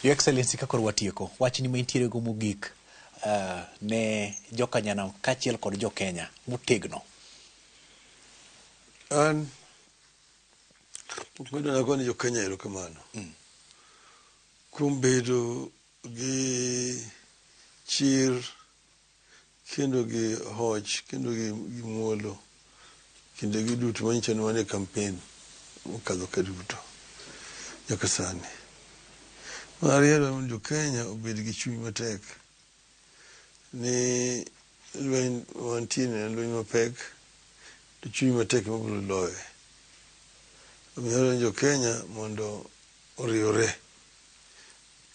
Your Excellency, ka koro watieko, wachni ma intiere go mogik ne jokanyanam kaachiel kod jo-Kenya motegno. An mokwongo agone jo Kenya erokamano kuom bedo gi chir kendo gi hoch kendo gi muolo kinde gi duto manyiso ni wan e campaign mokadho ka duto nyaka sani. Mar ariyo, adwaro mondo jo Kenya obed gi chuny matek ni lweny mantie ni en lweny mapek to chuny matek ema biro loye. Omiyo adwaro ni jo Kenya mondo oriwre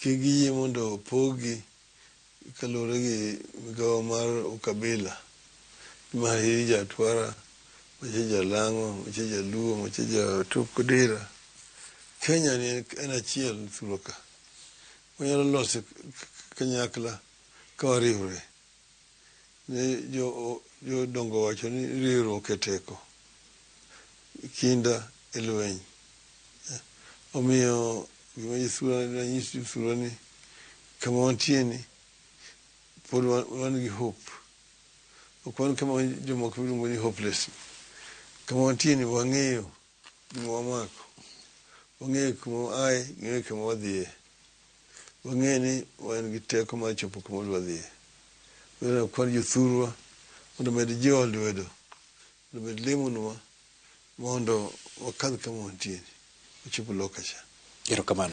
kik giyie mondo opog gi kaluwore gi migawo mar ukabila ma in ja Atwara, macha Jalang'o, macha Jaluo, macha ja Tok Odera. Kenya ni en achiel thurwa ka. Wanyalo loso kanyakla ka wariwre. Ne jodongo owacho ni riwruok e teko, kinda e lweny. Omiyo gima anyis jothurwa ni kama wantie ni pod wan gi hope. Ok wan kama jomoko luongo ni hopeless. Kama wantie ni wang'eyo gima wamako. Wang'eyo kuma waaye, wang'eyo kuma wadhiye. Wang'eyo ni wan gi teko mar chopo kuma wadwa dhiye. Koro akwayo jothurwa mondo omed jiwowa lwedo, mondo omed lemonwa mondo wakadh kama wantie ni, wachop loka cha. Erokamano.